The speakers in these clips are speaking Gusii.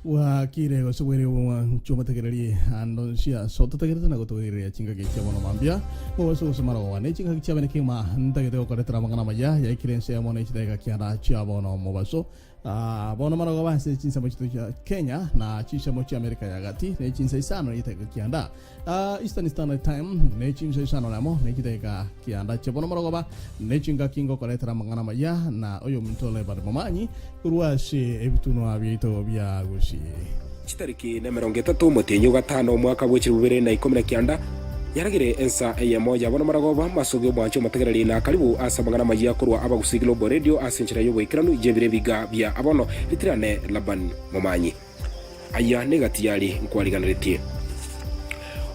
Bwakire gose bwere obwancho omotegereri ando nsi ase ototegerete na gotogereria chingaki chia bono mambia mobaso gose marogoba ne chingaki chia bene kegima ntagete gokoretera amang'ana amaya yaikire ense yamo ne chidageka kianda chia bono mobaso Ah, bono marogoba ase chinsemo chito chia Kenya na chinsemo chia Amerika ya gati ne chinsa isano ne chidageka kianda Ah, Eastern Standard Time ne chinsa isano namo ne chidageka kianda chia bono marogoba ne chingaki ngokoretera amang'ana amaya na oyominto Leonard Momanyi Korwa ase ebitunwa biaito bia Gusii. Chitariki nemerongo etato omotienyi o gatano omwaka bwe chilifu bibere na ikomi na kianda, yaragire ensa eyemo ya bono maragoba, masoge omwanche omotegereri na karibu ase amang'ana amayia korwa Abagusii Global Radio ase enchera y'oboikeranu y'ebiro ebiga bia abono ritirane Laban Momanyi. Aya negati yari nkwariganeretie.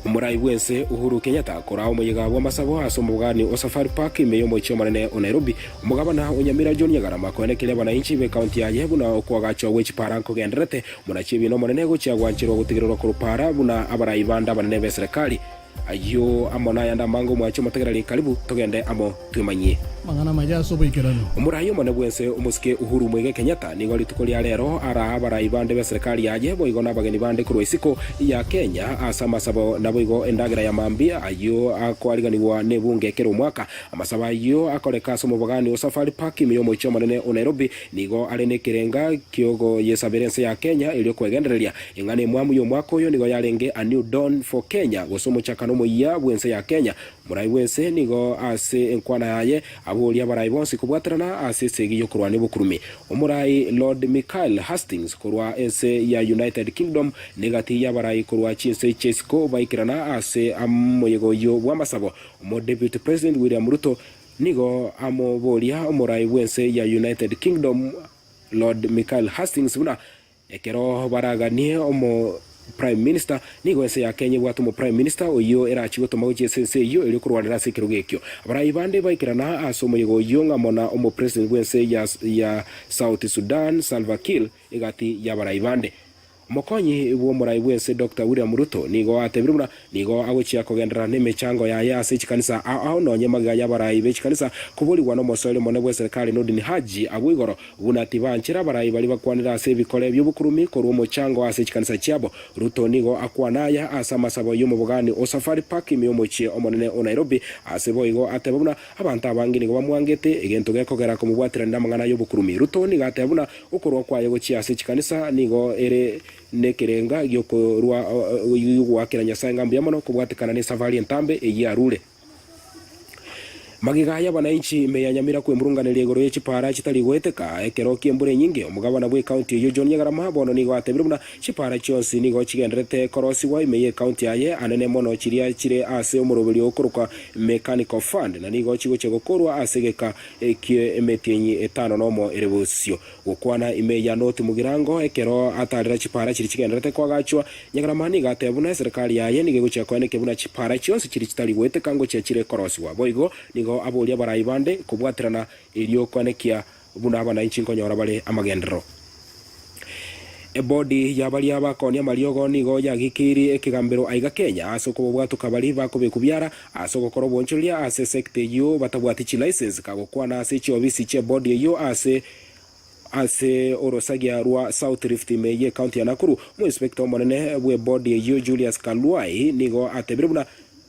Omorai bw'ense Uhuru Kenyatta koraa omoyega bw'amasabo ase omobogani o Safari Park ime y'omochie omonene o Nairobi, omogabana o Nyamira John Nyagarama koenekeria abanainchi b'ecounty yaye buna okoagachwa gwe chipara nkogendererete, omonachi ebiina omonene gochia gwancherwa gotigererwa korwa para buna abarai bande abanene b'eserekari. Ayio amo nayande amange omwanche omotegereri karibu togende amo twemanyie. Amang'ana amaya ase oboikeranu. Omorai omonene bw'ense omosike Uhuru Muigai Kenyatta nigo rituko ria rero araa abarai bande b'eserekari yaye boigo nabageni bande korwa isiko ya Kenya ase amasabo naboigo endagera ya mambia ayio akoariganigwa nebunge kera omwaka. Amasabo ayio akoreka ase omobogani o Safari Park ime y'omochie omonene o Nairobi nigo are nekerenga kiogoyesabera ense ya Kenya erio kwegendereria Eng'ana emwamu y'omwaka oyo nigo yarenge A New Dawn for Kenya, gose Omochakano omoyia bw'ense ya Kenya. Omorai bw'ense nigo ase enkwana yaye aboria abarai bonsi kobwaterana ase esegi y'okorwania obokurumi. Omorai Lord Michael Hastings korwa ense ya United Kingdom negati y'abarai korwa chinse chi'isiko baikerana ase omoyega oyio bw'amasabo. Omo Deputy President William Ruto nigo amoboria omorai bw'ense ya United Kingdom Lord Michael Hastings buna Ekero baraganie omo Prime Minister, nigo ense ya Kenya ebwate omo Prime Minister oyio erachie gotoma gochia ase ense eyio erio korwanera ase ekerogo ekio. Abarai bande baikerana ase omoyega oyio ng'amo na omo President bw'ense ya ya South Sudan Salva Kiir egati y'abarai bande. Omokonyi bw'omorai bw'ense Doctor William Ruto nigo atebire buna Nigo agochia kogenderera nemechango yaye ase chikanisa ao ao nonye magega y'abarai be chikanisa koborigwa nomosoeri omonene bw'eserekari Nordin Haji abwo igoro buna tibanchera abarai baria bakwanire ase ebikore bi'obokurumi korwa omochango ase chikanisa chiabo. Ruto nigo akwana aya ase amasabo y'omobogani o Safari Park ime y'omochie omonene o Nairobi ase boigo ateba buna abanto abange nigo bamwangete egento gekogera komobwaterania namang'ana y'obokurumi. Ruto nigo ateba buna okorwa kwaye gochia ase chikanisa nigo ere Nekerenga gi'okorua gi'ogoakera Nyasae ng'a mbuya mono kobwatekana nesafari entambe eyio arure. Magega y'abanainchi ime ya Nyamira kwemurunganeria igoro ye chipaara chitari goeteka ekero ki'embura enyinge, omogabana bw'ecounty eyio John Nyagarama bono nigo atebire buna chipaara chionsi nigo chigendererete korosigwa ime y'ecounty yaye anene mono chiria chire ase omoroberio okorokwa Mechanical Fund na nigo chigochia gokorwa ase egeka ki'emetienyi etano nomo ere bosio. Gokwana ime ya North Mugirango ekero atarera chipaara chiria chigendererete koagachwa, Nyagarama nigo ateba buna eserekari yaye nigo egochia koenekia buna chipaara chionsi chiria chitari goeteka ngochia chire korosigwa. Boigo nigo aboria abarai bande kobwaterana erio koenekia buna abanainchi nkonyora bare amagenderero. Ebodi ya baria bakoonia amariogo nigo yagikeirie ekegambero aiga Kenya ase okobabwatoka baria bakobekwa biara ase ogokora obonchoreria ase esecta eyio batabwati chilicense kagokwana ase chiobisi chiebodi eyio ase ase orosagia rwa South Rift ime y'ecounty ya Nakuru. Omoinspector omonene bw'ebodi eyio Julius Kalwai nigo atebire buna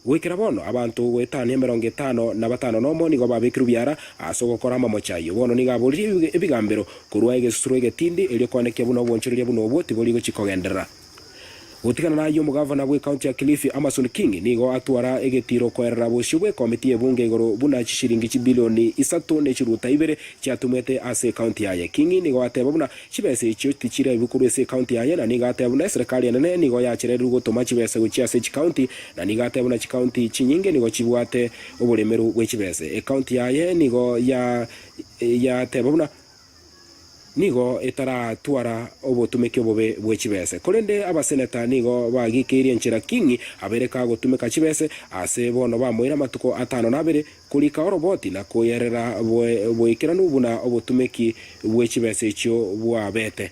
Goikera bono abanto goetania emerongo etano na batano nomo nigo babekirwe biara ase ogokora amamocho ayio. Bono nigo aboririe ebigambero korwa egesusuro egetindi, erio koenekia buna obonchoreria buna obwo tibori gochia kogenderera. Gotigana nayio omogavana bw'ecounty ya Kilifi Amason Kingi nigo atwara egetiro koerera bosio bw'ekomiti y'ebunge igoro buna chishiringi chibilioni isato ne chiruta ibere chiatumwete ase ecounty yaye. Kingi nigo ateba buna Chibesa echio tichirebwe korwa ase ekaunti yaye, na nigo ateba buna eserekari enene nigo yachererwe gotoma chibesa gochia ase chikaunti, na nigo ateba buna chikaunti chinyinge nigo chibwate oboremeru bwe chibesa. Ekaunti yaye nigo yateba buna nigo etaratwara obotumeki obobe bwe chibesa. Korende abaseneta nigo bagikeirie enchera King abeire kagotumeka chibesa ase bono bamoire amatuko atano na abere Korika oroboti na koyerera boikeranu buna obotumeki bwe chibesa echio bwabete.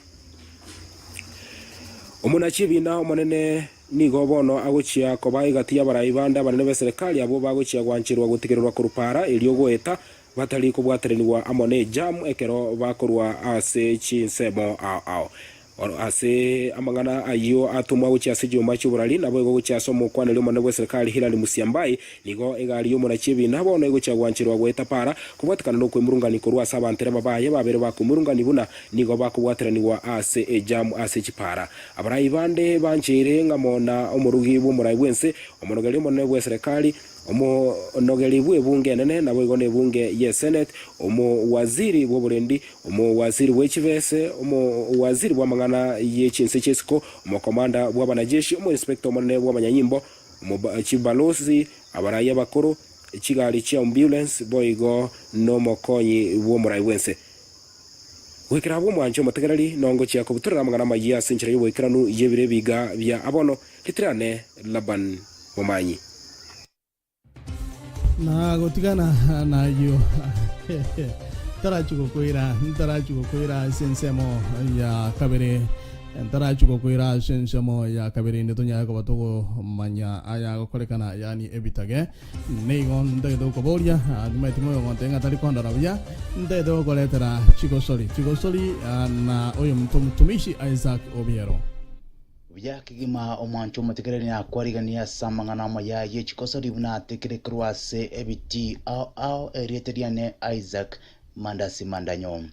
Omonachi ebiina omonene nigo bono agochia koba egati y'abarai bande abanene b'eserekari abwo bagochia gwancherwa gotigererwa korwa para erio goeta batari kobwateranigwa amo ne jam ekero bakorwa ase chinsemo ao ao. Ase amang'ana ayio atomwa gochia ase chinyomba chi'oborari, naboigo gochia ase omokwaneri omonene bw'eserekari Hilary Mutyambai, nigo egari y'omonachi ebina bono egochia gwancherwa goeta para, kobwatekana nokwemurungania korwa ase abantereba baye babere bakwemurungania buna nigo bakobwateranigwa ase ejamu ase chipara. Abarai bande bancheire ng'amo na omorugi bw'omorai bw'ense, omonogeri omonene bw'eserekari, Omonogeri bw'ebunge enene, naboigo nebunge y'eseneti, omowaziri bw'oborendi, omowaziri bwe chibese, omowaziri bw'amang'ana ye chinse chi'esiko, omokomanda bw'abanajeshi, omoinspector omonene bw'abanyanyimbo, chibalosi, abarai abakoro, chigari chi'ambulance, boigo nomokonyi bw'omorai bw'ense. Goikera abwo omwanche omotegereri, nongochia kobutorera amang'ana amayia ase enchera y'oboikeranu y'ebiro ebiga bia abono, ritirane Labani momanyi. Na gotigana nayio ntarachi gokoira, ntarachi gokoira ase ensemo ya kabere, ntarachi gokoira ase ensemo ya kabere inde tonyare koba togomanya ayagokorekana, yaani ebitage. Nigo ntagete gokoboria, nimaeti moyo ogontebia ng'a tari kondora buya, ntagete gokoretera chigosori, chigosori na oyo mtumishi Isaac Obiero. Buya kegima omwancho omotegereri nakwariganie ase amang'ana amaya ye chigosori buna atekire korwa ase ebitii ao ao erieta riane Isaac Mandasi Mandanyo.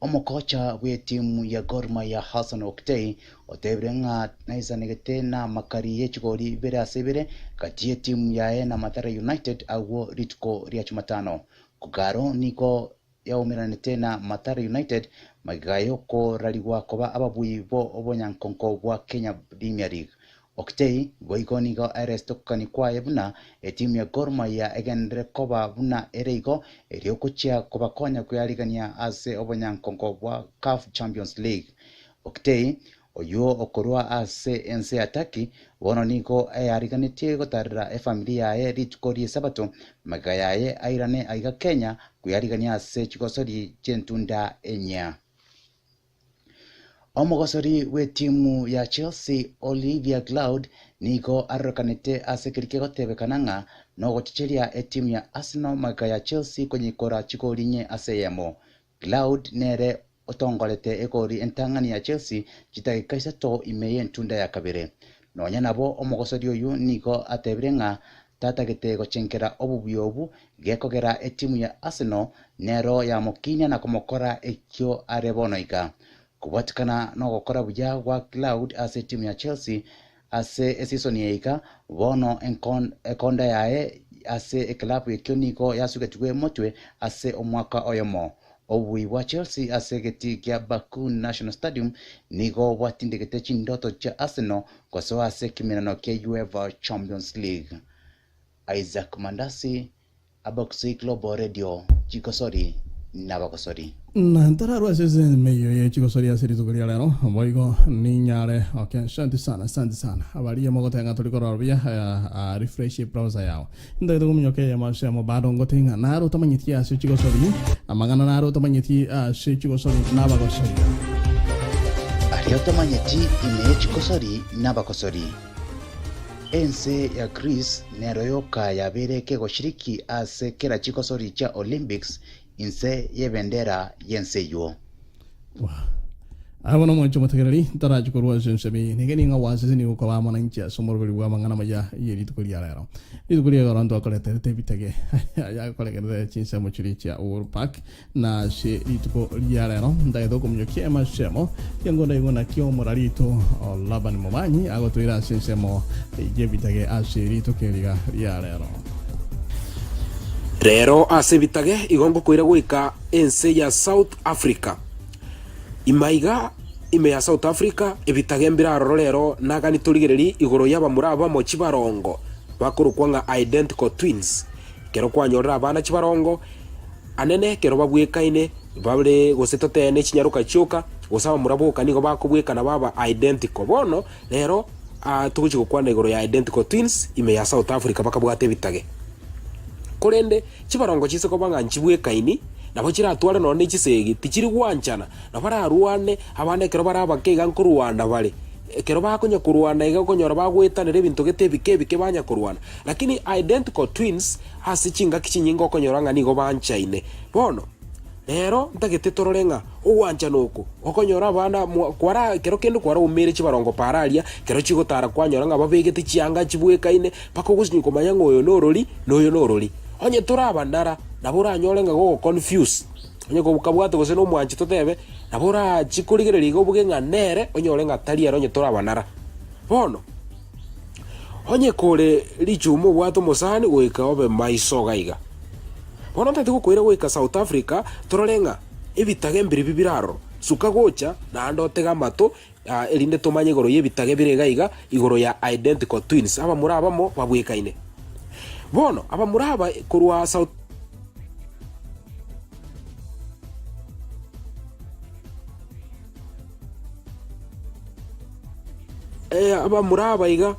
Omokocha bw'etimu ya Gor Mahia Hassan Oktay otebire ng'a naisanegete namakari ye chigori ibere ase ibere gati y'etimu yaye na Mathare United agwo rituko ria Jumatano. Kogaro nigo yaumeranete na Mathare United magega y'okorarigwa koba ababui bo obonyankonko bwa Kenya Premier League. Oktay boigo nigo aeresete okogania kwaye buna etimu ya Gor Mahia egenderere koba buna ere igo erio gochia kobakonya kwearigania ase obonyankongo bwa CAF Champions League. Oktay, oyio okorwa ase ense ya Turkey, bono nigo eariganetie gotarera efamiri yaye rituko ri'esabato magega yaye airane aiga Kenya kwearigania ase chigosori chi'entunda enyia. Omogosori bw'etimu ya Chelsea Olivier Giroud nigo arorekanete ase keria kegotebekana ng'a nogochecheria etimu ya Arsenal magega ya Chelsea konyikora chigori inye ase eyemo. Giroud nere otongorete egori entang'ani ya Chelsea chidageka isato ime y'entunda ya kabere. Nonya nabo omogosori oyio nigo atebire ng'a tatagete gochenkera obobuya obwo gekogera etimu ya Arsenal nero yamokinia na komokora ekio are bono iga. Kobwatikana nogokora buya gwa Giroud ase etimu ya Chelsea ase esisoni eye iga, bono ekonda yaye ase ekelabu ekio nigo yasugetigwe motwe ase omwaka oyomo. Obobui bwa Chelsea ase egetii kia Baku National Stadium nigo bwatindegete chindoto chia Arsenal gosoa ase ekemerano kia UEFA Champions League. Isaac Mandasi, Aboxy Global Radio, Chigosori nabagosori. Na ntararwe ase ensemo eyio ye chigosori ase rituko ria rero, boigo ninyare. Okay, asante sana, asante sana. Abaria mogoteba ng'a tori korora buya, uh, refresh browser yao. Ntagete kominyoka eyemo ase eyemo bado ngote ng'a naro otamanyeti ase chigosori, amang'ana naro otamanyeti ase chigosori nabagosori. Aria otamanyeti ime ye chigosori nabagosori. Ense ya Greece nero yoka yabeire kegoshiriki ase kera chigosori chia Olympics inse y'ebendera y'ense eyio. Aye bono omwanche omotegereri, ntarache korwa ase ensemo eye, nigo ning'a gwaseseniwe koba amo nainche ase omoroberi bw'amang'ana amaya ye rituko ria rero. Rituko ria igoro ntwakoreterete ebitege ayakorekerete chinsemo chiria chia Uhuru Park, na ase rituko ria rero ntagete okominyokia emasemo kiango ndaigwe naki omorarito o Labani Momanyi agotoira ase ensemo y'ebitege ase rituko eriga ria rero. Rero ase ebitage igo ngokoira goika ense ya South Africa. Ime aiga ime ya South Africa ebitage mbire aroro rero nagani torigererie igoro y'abamura abamo chibarongo bakorokwa ng'a identical twins. Ekero kwanyorire abana chibarongo anene ekero babwekaine bare gose totene chinyaroka chioka gose abamura boka nigo bakobwekana baba identical. Bono rero togochia gokwana igoro ya identical twins ime ya South Africa bakabwate ebitage. Korende chibarongo chinse koba ng'a nchibwekaini, nabo chiratware nonya ne chisegi, tichiri gwanchana, nabo bararwane, abande ekero bare abake iga nkorwana bare. Ekero bakonya korwana iga okonyora bagoetanera ebinto gete ebike ebike banya korwana. Lakini identical twins ase chingaki chinyinge okonyora ng'a nigo banchaine. Bono. Rero ntagete torore ng'a ogwanchana oko gokonyora abana mwa kwara ekero kende kwaraumeire chibarongo paara aria, ekero chigotara kwanyora ng'a babegete chianga chibwekaine, mpaka ogosinywa komanya ng'a oyo norori na oyo norori. Onye torabanara, nabo oranyore ng'a gogo confuse, onye gokabwate gose na omwanchi totebe, nabo orachie korigereria iga oboge ng'a nere, onyore ng'a tari ere onye torabanara. Bono, onye kore richuma obwate omosani goika obe maiso iga iga. Bono ntagete gokoira goika South Africa torore ng'a ebitage mbiribi bire aroro. Suka gocha naende otege amato erinde tomanye igoro y'ebitage bire iga iga igoro ya identical twins abamura abamo babwekaine. Bono abamura aba korwa South. Abamura aba iga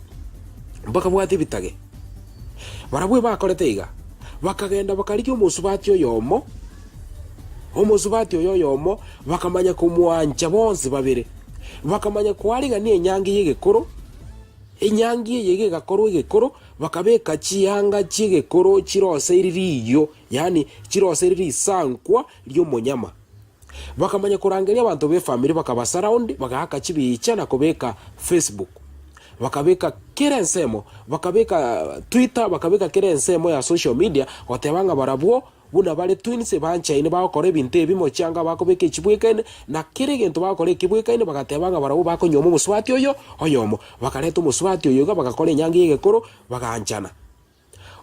mbakabwate ebitage. Barabwo ebakorete iga, bakagenda bakarigia omosubati oyomo, omosubati oyo oyomo, bakamanya komoancha bonsi babere. Bakamanya koarigania enyangi y'egekoro, enyangi eye iga egakorwa egekoro, bakabeka chianga chi'egekoro chiroseiri riiyo, yaani chiroseiri risankwa ri'omonyama. Bakamanya korangeria abanto b'efamiri bakabasaraondi, bagaaka chibicha na kobeka Facebook, bakabeka kera ensemo, bakabeka Twitter, bakabeka kera ensemo ya social media goteba ng'a barabwo buna bare twins banchaine bagokora ebinto ebimo chianga bakobeka echibwekaine na kera egento bagokora ekebwekaine bagateba ng'a barabwo bakonyuoma omosubati oyo oyomo. Bakareta omosubati oyo iga bagakora enyangi y'egekoro bagaanchana.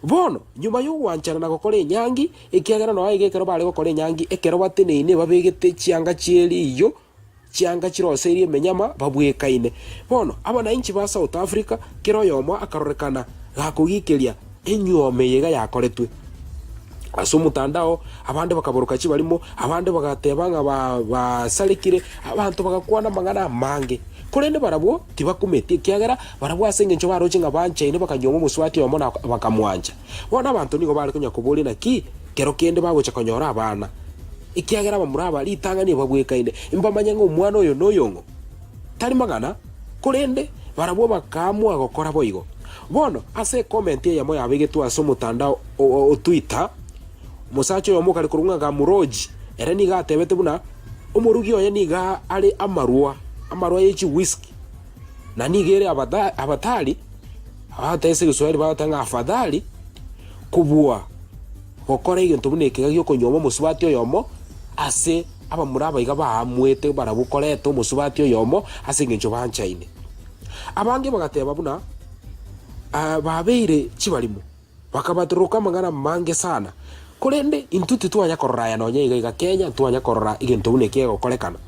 Bono, nyuma y'ogwanchana na gokora enyangi, ekiagera nonya iga ekero bare gokora enyangi, ekero bateneine babegete chianga chie riiyo, chianga chiroseirie emenyama, babwekaine. Bono, abanainchi ba South Africa, kera oyomo akarorekana gakogikeria enyuomo eye iga yakoretwe ase omotandao, abande bakaboroka chibarimo, abande bagateba ng'a basarekire, abanto bagakwana amang'ana amange. Korende barabwo tibakumeti, ekiagera barabwo ase engencho baroche ng'a banchaine bakanyuoma omosubati oyomo na bakamwancha. Bono abanto nigo bare konya koboria naki kero kende bagocha konyora abana, ekiagera abamura aba ritang'ani ebabwekaine, mbamanye ng'a omwana oyo noyong'o. Tari magana, korende barabwo bakaamua gokora boigo. Bono ase ekomenti eyemo yabegetwe ase omotandao o Twitter, omosacha oyomo okare korwa ng'a Gamuroji, ere nigo atebete buna Omorugi oye nigo are amarwa, amarwa ye chiwhisky, na nigo ere abatari, abagoteba ase egeswahili bagoteba ng'a afadhali kobua gokora egento buna ekega gi'okonyuoma omosubati oyomo ase abamura aba iga baamuete barabwo koreta omosubati oyomo ase engencho banchaine. Abange bagateba buna babeire chibarimo. Bakabatororoka amang'ana amange sana. Korende intwe titwanya korora aya nonya iga iga Kenya, ntwanya korora egento buna eki kegokorekana.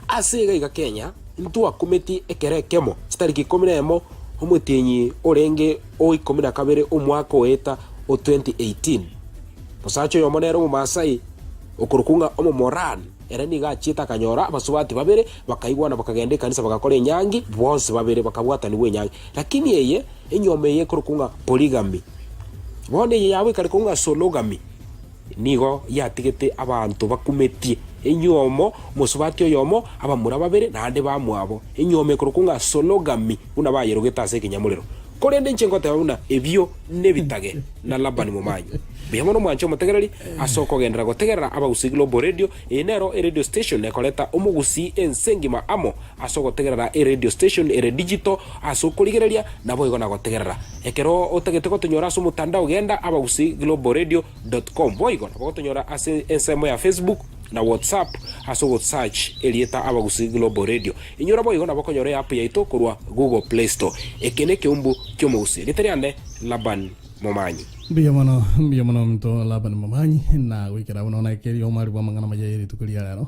Ase iga iga Kenya, ntwakumeti ekero ekemo, chitariki ikomi na emo, omotienyi orenge o ikomi na kabere omwaka oeta o 2018. Omosacha oyomo nere Omomaasai okorokwa ng'a Omomoran, ere nigo achiete akanyora abasubati babere, bakaigwana bakagenda ekanisa bagakora enyangi, bonsi babere bakabwatanigwa enyangi. Lakini eye Enyuomo eye ekorokwa ng'a polygamy. Bono eye yabo ekarokwa ng'a sologamy. Nigo yatigete abanto bakumetie enyuomo, omosubati oyomo, abamura babere, naende bamwabo. Enyuomo ekorokwa ng'a sologamy, buna bayerogete ase ekenyamorero. Korende inche ngoteba buna ebio nebitage na Labani momanyi. Mbuya mono mwanche omotegereri ase okogenderera gotegerera Abagusii Global Radio. Eye nero eradio station ekoreta omogusii ense engima amo ase ogotegerera eradio station ere digital Ase okorigereria, naboigo nagotegerera. Ekero otagete gotonyora ase omotandao genda abagusii-globalradio dot com. Boigo nabo gotonyora ase ensemo ya Facebook na WhatsApp ase ogosearch erieta Abagusii Global Radio. Inyora boigo nabo okonyora eapp yaito korwa Google Play Store. Eke nekeumbu ki'omogusii. Erieta riane Laban Momanyi. Mbuya mono, mbuya mono ominto Laban Momanyi, na goikera abwo nonya ekeria omwari bw'amang'ana amaya ye rituko ria rero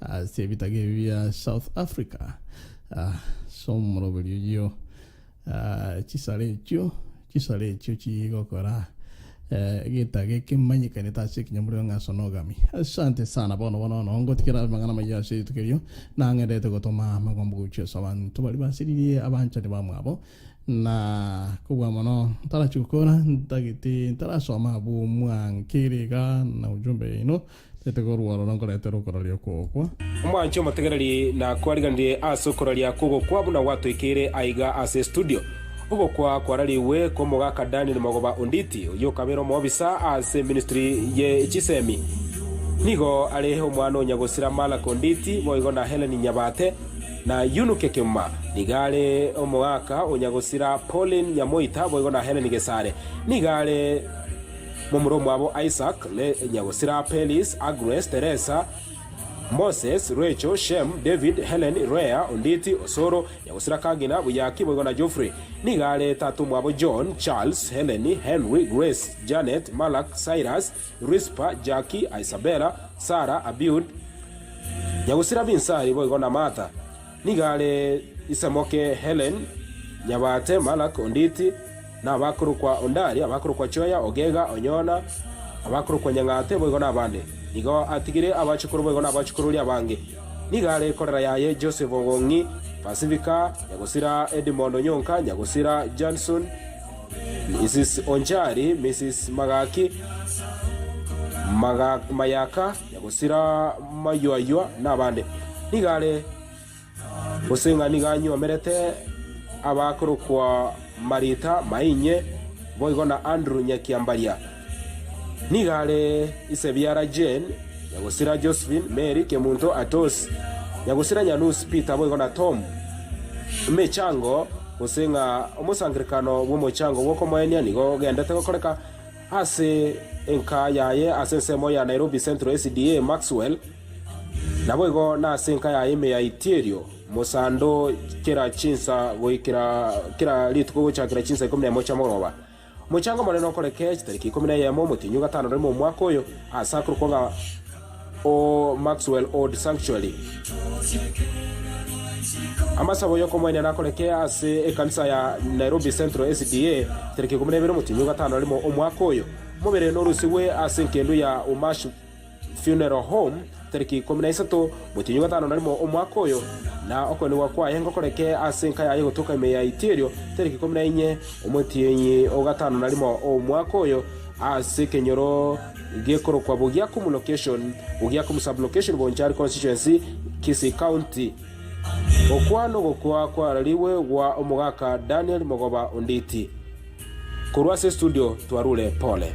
ase ebitaga ebi bia South Africa. Ase omoroberio oyio chisare echio, chisare echio chigokora egetaga ekemanyekanete ase ekenyamorero ng'a sonogamy. Asante sana bono bono nono ngotigera amang'ana amaya ase rituko erio, nang'endete gotoma amagombo gochia ase abanto baria basiririe abanchani bamwabo, na kobua mono ntarachia gokora ntagete ntarasoma abwo mwankere iga na ujumbe yaino. Tete korwa ororo nkoretere okoraria kw'ogokwa. Omwanche omotegereri nakwariganirie ase okoraria kw'ogokwa buna gwatoikeire aiga ase estudio. Ogokwa kwararigwe kw'omogaka Daniel Mogoba Onditi, oyio okabeire omoofisa ase eministry ye chisemi. Nigo are omwana o nyagosira Malak Onditi boigo na Helen Nyabate na Yunuke Kemuma. Nigo are omogaka o nyagosira Pauline Nyamoita boigo na Helen Gesare. Nigo are momura omwabo Isaac, nyagosira Pelis, Agnes, Teresa, Moses, Rachel, Shem, David, Helen, Rea, Onditi, Osoro, Nyagosira Kagina, Buyaki, boigo na Geoffrey. Nigo are tata omwabo John, Charles, Helen, Henry, Grace, Janet, Malak, Cyrus, Rispa, Jackie, Isabella, Sarah, Abiud, Nyagosira Binsari, boigo na Martha. Nigo are isemoke Helen, Nyabate, Malak, Onditi, na abakorokwa Ondari, abakorokwa Choya, Ogega, Onyona, abakorokwa Nyang'ate, boigo nabande. Nigo atigire abachukuru boigo nabachukururia abange. Nigo are korera yaye Joseph Ong'ong'i, Pacifica, Nyagosira Edmond Onyonka, Nyagosira Johnson, Mrs Onchari, Mrs Magaki, Maga, Mayaka, Nyagosira Mayuayua, nabande. Nigo are gose ng'a nigo anyuomerete abakorokwa Marita Mainye, boigo na Andrew Nyakiambaria. Nigo are ise biara Jane, nyagosira Josephine, Mary, Kemunto, Atos, nyagosira Nyanusi, Peter boigo na Tom. Emechango gose ng'a omosangererekano bw'omochango bw'okomoenia nigo ogendete gokoreka ase enka yaye ase ensemo ya Nairobi Central SDA Maxwell, Naboigo nase enka yaye ime ya Itierio, mosando kera chinsa goikera kera rituko gochakera chinsa ikomi nemo chiamogoroba. Omochango omonene okoreke chitariki ikomi na eyemo omotienyi o gatano na rimo omwaka oyo ase akorokwa ng'a o Maxwell Old Sanctuary. Amasabo y'okomoenia nakoreke ase ekanisa ya Nairobi Central SDA chitariki ikomi na ibere omotienyi o gatano na rimo omwaka oyo. Omobere norusigwe ase engendu ya Umash Funeral Home, tariki 13, motienyi o gatano na rimo omwaka oyo, na okoenigwa kwaye ngokoreke ase enka yaye gotoka ime ya Itierio, tariki 14, omotienyi o gatano na rimo omwaka oyo, ase ekenyoro gekorokwa Bogiakumu Location, Bogiakumu Sub-Location, Bonchari Constituency, Kisii County. Okwa nogokwa kwararigwe gwa omogaka Daniel Mogoba Onditi. Korwa ase estudio twarure pole.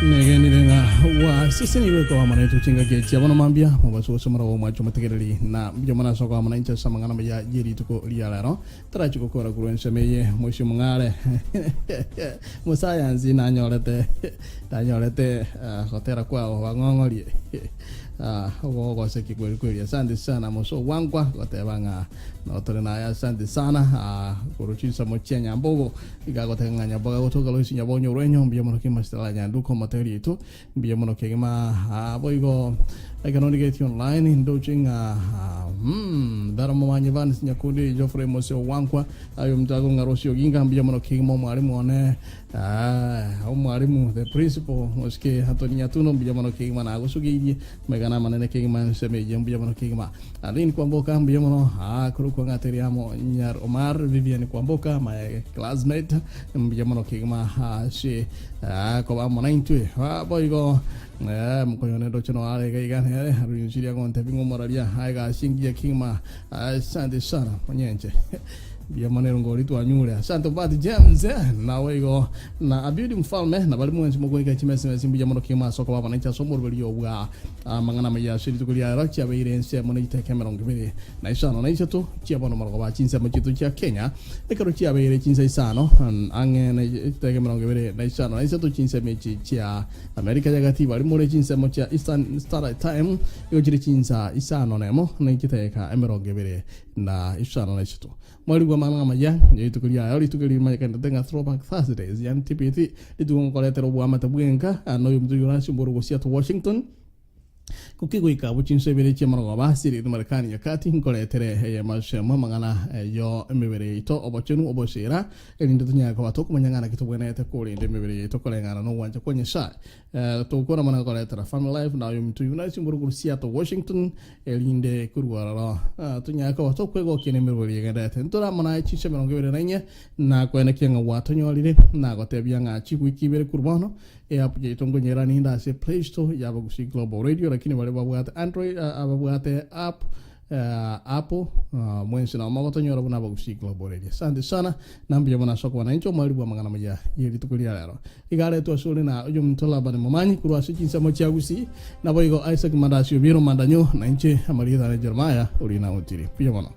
Negenire ng'a gwasesenirwe koba amo naintwe chingaki echi chia bono mambia, mobaso gose omoraba omwanche omotegereri, na mbuya mono ase okoba amo nainche ase amang'ana amaya ye rituko ria rero. Tarachi gokora korwa ensemo eye, moisia omong'are mosayansi nanyorete nanyorete gotera kwao bang'ong'orie ogogosekia kweri kweri. Asante sana mosogwankwa goteba ng'a notore naye asante sana korwa chinsemo chia Nyambogo iga agoteba ng'a Nyambogo agotoka Loisi Nyabonyi orwenyo mbuya mono kegima Stella Nyanduko omotebia oito Mbuya mono kegima boigo ekero ndigetie online ndoche ng'a Dara Momanyi Evans Nyakundi Geoffrey Mose Owankwa aye omonto akong'a Rosi Oginga mbuya mono kegima omwalimu one omwalimu the principal Mosike Anthony Nyatuno mbuya mono kegima nagosugeirie amagena amanene kegima ensemo eyio mbuya mono kegima Aline Kwamboka mbuya mono korokwa ng'a teri amo Nyar Omar Vivian Kwamboka my classmate mbuya mono kegima ase koba amo naintwe. Boigo mokoyone ndoche no are iga iga nere arunsirie agontebi ng'a omoraria aye gasi engiya kegima. Asante sana onyenche mbuya mono erongori twanyure. Asante Obadi James nawe igo na Abiudi Mfalme na bari mwensi mogoika chimesi mesi mbuya mono kegima ase okoba amo nainche ase omoroberio bwa amang'ana amaya ase rituko ria rero chiabeire ensemo ne chiteka 25 chia bono marogoba chinsemo chiaito chia Kenya. Ekero chiabeire chinsa isano, ang'e ne chidakika 53 chinsemo echi chia Amerika ya Gati bari more chinsemo chia Eastern Standard Time, igo chire chinsa isano nemo ne chidakika 53. Mwarigwe amang'ana amaya ye rituko riaye, rituko eri rimanyekanete ng'a Throwback Thursdays, yaani TBT, rituko ngokoretera oboamate bw'enka noyominto oyore ase oborwa gose at Washington, Gokegoika abwo chinsa ibere chi'amarogoba ase eriogi Marekani nyakati, nkoretere eyemo ensemo amang'ana yo emebere yaito, obochenu, oboseera, erinde tonyare koba tokomanya ng'a naki tobwenerete korenda emebere yaito koreng'ana nogwancha kwa Nyasae. Togokwana mono nkoretera Family Life na oyominto oyio buna chimboro korwa Seattle, Washington, erinde korwa ororo tonyare koba tokwegokia nemeroberi egendererete. Ntore amo naye chinsa 24 na koenekia ng'a gwatonyorire, nagotebia ng'a chigwiki ibere korwa bono. Eapp yaito nkonyerani inde ase Play Store ya Abagusii Global Radio, lakini baria babwate Android, ababwate app Apple, mwensi nabo mogotonyora buna Abagusii Global Radio. Asante sana, na mbuya mono ase okobana inche omweri bw'amang'ana amaya ye rituko ria rero. Iga aretwe asore na oyominto Labani Momanyi korwa ase chinsemo chia Gusii, naboigo Isaac Mandasi Obiero Mandanyo, na inche amarieta ane Jeremiah Orina Otiri. Mbuya mono.